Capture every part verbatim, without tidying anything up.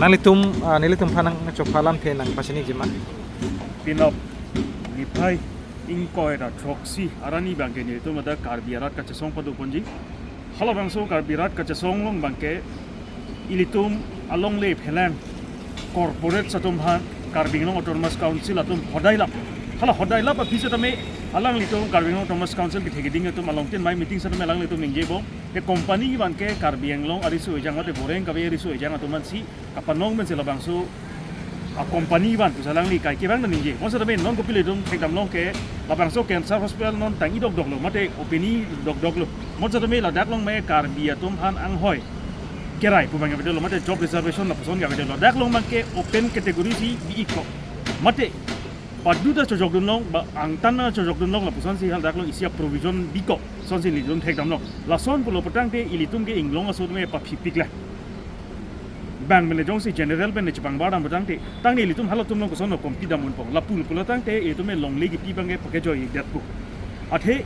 Nanglitum, ah, nelitum aphan nangchokpha alamthe nangpachiniji ma? Pinap niphai ingkoi ra throksi arni abangke nelitum ladak Karbi arat kachesong pado ponji. Halabangso Karbi arat kachesong along abangke ilitum alongle phelang corporate atum aphan Karbi Anglong Autonomous Council atum hodai lap. Hala hodai lap aphi setame alanglitum Karbi Anglong Autonomous Council kethe keding atum along tin mai meeting setame alanglitum ningjebom. Ke company abangke Karbi Anglong ariso ejang mate Boreng kave ariso ejang atum aphansi kapanong pensi labangso a company abang pusi alangli kaike abang ningje. Mo setame non kopilo itum thekdamlong ke labangso cancer hospital non tangji dokdoklo mate O P D dokdoklo. Mo setame ladak along me Karbi atum aphan anghoi kerai pu abang avedetlo mate job reservation lapuson avedetlo. Ladak along abangke open category si bi-ikpo. Mate padu ta chojokdunlong ba angtan ta chojokdunlong lapusonsi haladak along isi a provision bikok. Sonsi ilitum thekdamlong. Lason pulo putangte ilitum ke inglong aso me paphipiklo. Bang mene jongsi general pen ne chepangbar dam putangte, tangte ilitum halatum along koson compete dam unpo. Lapu pulo tangte ilitum me longle kipi abangke pakejoi detpo. Athe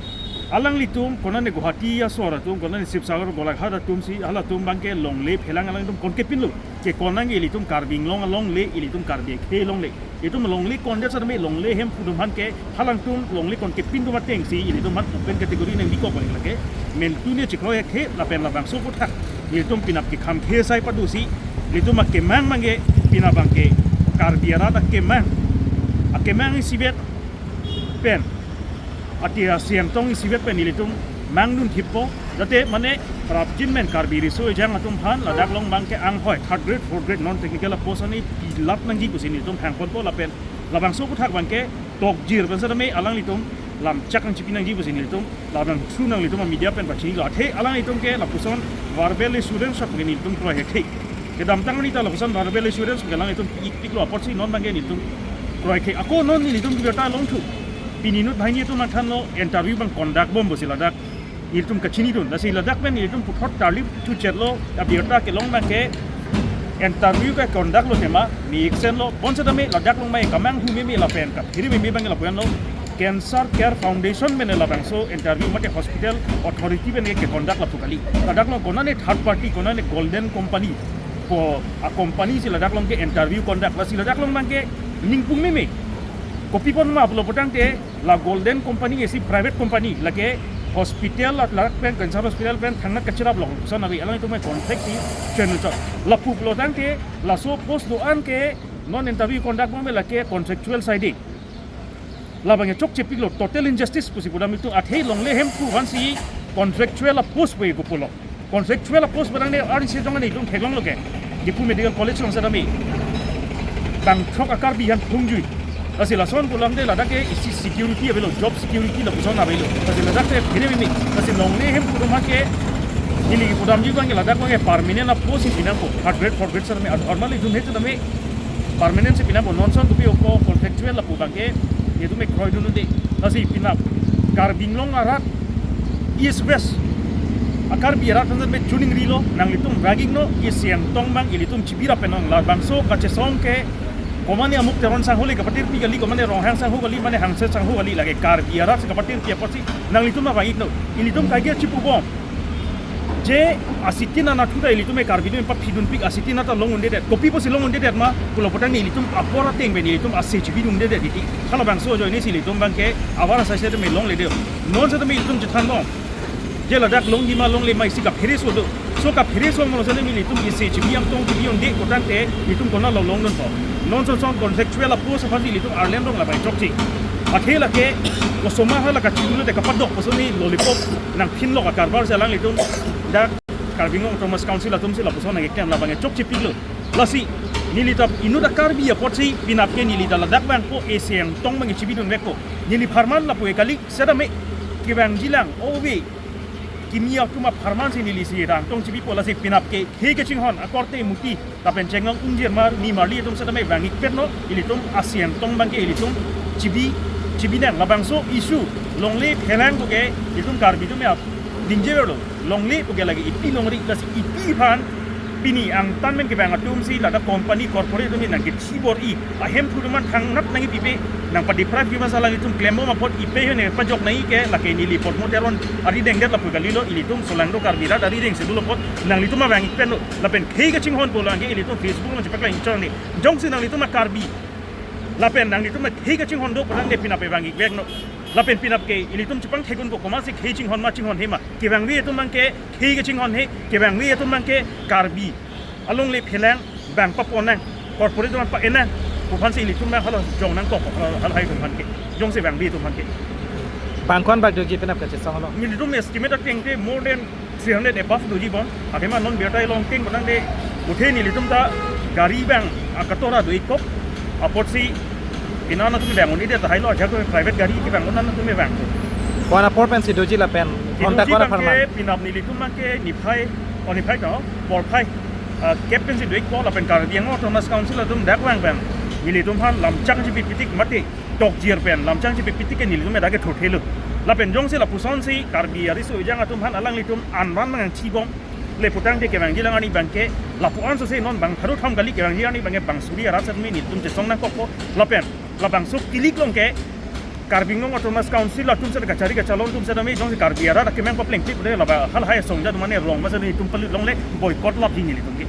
alanglitum konane Guwahati asor atum, konane Sivasagar, Golaghat atumsi halatum abangke longle phelang alangtum konkepinlo. Ke konane ilitum Karbi Anglong alongle, ilitum Karbi akhei alongle. Itum longle kondet setame longle hemphu atum aphan ke halangtum longle konkepin atum atengsi ilitum aphan open category nang bikok abang lake. Mentu ne chikroikthe lapen labangso aputhak ilitum pinap kekhang khesai padusi ilitum akemang abangke pinap abangke Karbi arat akemang, akemang isivet pen, ati asientong isivet pen ilitum mangdun thippo. Jate mane prapjin men Karbi riso ejang atum aphan ladak along abangke anghoi third grade, fourth grade, non technical a post ani pilap nangji pusi ilitum hangponpo lapen labangso aputhak abangke tokjir pen setame alanglitum lamchak nangchipi nangji pusi ilitum labang through nanglitum a media pen pachinilo. Athe alanglitum ke lapuson verbal assurance pen ilitum kroikthe. Kedamtang arni ta lapuson verbal assurance ke alanglitum pi-ikpiklo apotsi non abangke ilitum kroikthe. Ako non ilitum birta longthu. Pini inut banghini atum athanlo interview abang conduct bom pusi ladak ilitum kachinidun. Lasi ladak pen ilitum puthot tarlip thuchetlo, abirta kelong abangke interview ke conductlo tema, mi iksenlo, bonsetame ladak along mai kamanghu meme lapen kaphere meme abang lapuanlo. Cancer Care Foundation pen labangso interview mate hospital authority pen ke conduct lapu kali. Ladak along konane third party, konane Golden Company pu a company si ladak along ke interview conduct, lasi ladak along abangke ningpung meme. Kopi apot ma pulo putangte la Golden Company isi private company, lake hospital la ladak pen cancer hospital pen thangnat kachiraplo puson ave, alangtum ke contract si chenu chot. Lapu pulo tangte laso post do-an ke non interview conduct bom lake contractual side. Labang chokchepiklo, total injustice pusi pudam itum, athe longle hemphu aphansi contractual a post pu pulo. Contractual a post pu nang ne ari se jong ne itum theklonglo ke. Diphu Medical College along setame bang throk a Karbi aphan phungjui. Lasi lason pulo tangte ladak ke isi security avelo, job security lapuson avelo. Lasi ladak ke phere meme. Lasi longle hemphu atum ke neli pudamji abangke ladak abangke permanent a post si pinangpo. Third grade, fourth grade setame, a normal itum he setame permanent si pinangpo. Non ason kopi opo contractual lapu abangke itum ke kroidunde. Lasi pinap Karbi Anglong arat East West a Karbi arat aphan setame chuning rilo, nanglitum ragikno, isi entong abang ilitum chibirap penong. Labangso kachesong ke komane Amuk Teron sangho le kapatirpi kali, komane Ronghang sangho kali, mane Hangse sangho kali, lake Karbi arat si kapatirpi apotsi nanglitum abang ikno. Ilitum kaike chipubom. Je asitin anatthu ta ilitum e Karbi atum paphidunpik, asitin ata long undedet. Kopi pusi long undedet ma pulo putangte ilitum apor ateng pen ilitum ase chibidundedet iti. Halabangso ajoine si ilitum abangke avar asai setame longledet. Non setame ilitum chethanbom. Je ladak longji ma longle ma isi kaphereso do. So kaphereso ma setame ilitum isi chibi amtong chibi unde putangte ilitum konatlo longdunpo. Non ason ason contractual a post aphansi ilitum arlem rong labang chokche. Athe lake osomar hala kachilu te kapadok puson ne lollipop nangphinlok a karbar si alanglitum dak Karbi Anglong Autonomous Council atumsi lapuson nang-iktem labang chokchepiklo. Lasi neli ta inut a Karbi apotsi pinap ke neli ta ladak abang ko isi entong abang chibidunvekpo. Neli pharman lapu e kali setame kevangjilang ove. Kimi atum apharman si neli isi entong chibipo, lasi pinap ke khei kachinghon akorte muti lapen chenglong ungjirmar nimarli atum setame vang-ikpetno, ilitum isi entong abangke ilitum chibi, chibinang. Labangso issue longle phelang pu ke ilitum Karbi atum ya dingjeverlo. Longle pu ke lake ipi longri, lasi ipi aphan Pini angtan pen kevang atum si ladak company corporate atum nangkechibor-i ahemphu atum aphan thangnat nangkepipe, nangpa-deprive kiman sa alanglitum klembom apot ipe hene pajok nangji ke lake neli Podmo Teron arideng det lapu kalilo, ilitum solangdo Karbi rat arideng si dolo apot nanglitum avang-ik pen lo. Lapen khei kachinghon pulo anke ilitum Facebook along chepaklangchot ne. Jongsi nanglitum a-Karbi lapen nanglitum khei kachinghon do pu tangte penap vang-ik vek non. Lapen penap ke ilitum chepangthekdun po, komatsi khei chinghon ma chinghonhe ma. Kevangve atum abangke khei kachinghonhe, kevangve atum abangke Karbi alongle phelang, bang paponang, corporate atum pa-en nang pu aphansi ilitum abang hala jong nangkok, hala, halahai atum aphan ke, jongsi vangve atum aphan ke. Bang ko-an bak doji penap kachesong lo? Nelitum estimate ateng te more than three hundred above doji bom. Akhema non birta ilong ting pu tangte, puthe nelitum ta gari abang akatora do-ikkok. Apotsi inan atum vang un-e det tahai lo, ajak atum private gari kevang un-an atum vang. Ko-an apor pensi doji lapen honta ko-an aphan man? Penap nelitum abangke niphai, o niphai ta, porphai, ah, kep pensi do-ikpo lapen Karbi Anglong Autonomous Council atum dak vang abang nelitum aphan lamchang chepipetik mate tokjir pen lamchang chepipetik ke nelitum dak kethurthelo. Lapen jongsi lapusonsi Karbi ariso ejang atum aphan alanglitum anvan nangchibom le pu tangte kevangji alang arni abangke lapu-an sose non bang pharo tham kali, kevangji arni abangke bang suri arat setame nelitum chesong nangkokpo. Lapen labangso kilik along ke Karbi Anglong Autonomous Council atum seta kachari kachalon atum setame jongsi Karbi arat akemang paplengpli pule laba halahai asong ja atum mane rong masa nelitum palut longle boycott lapji nelitum ke.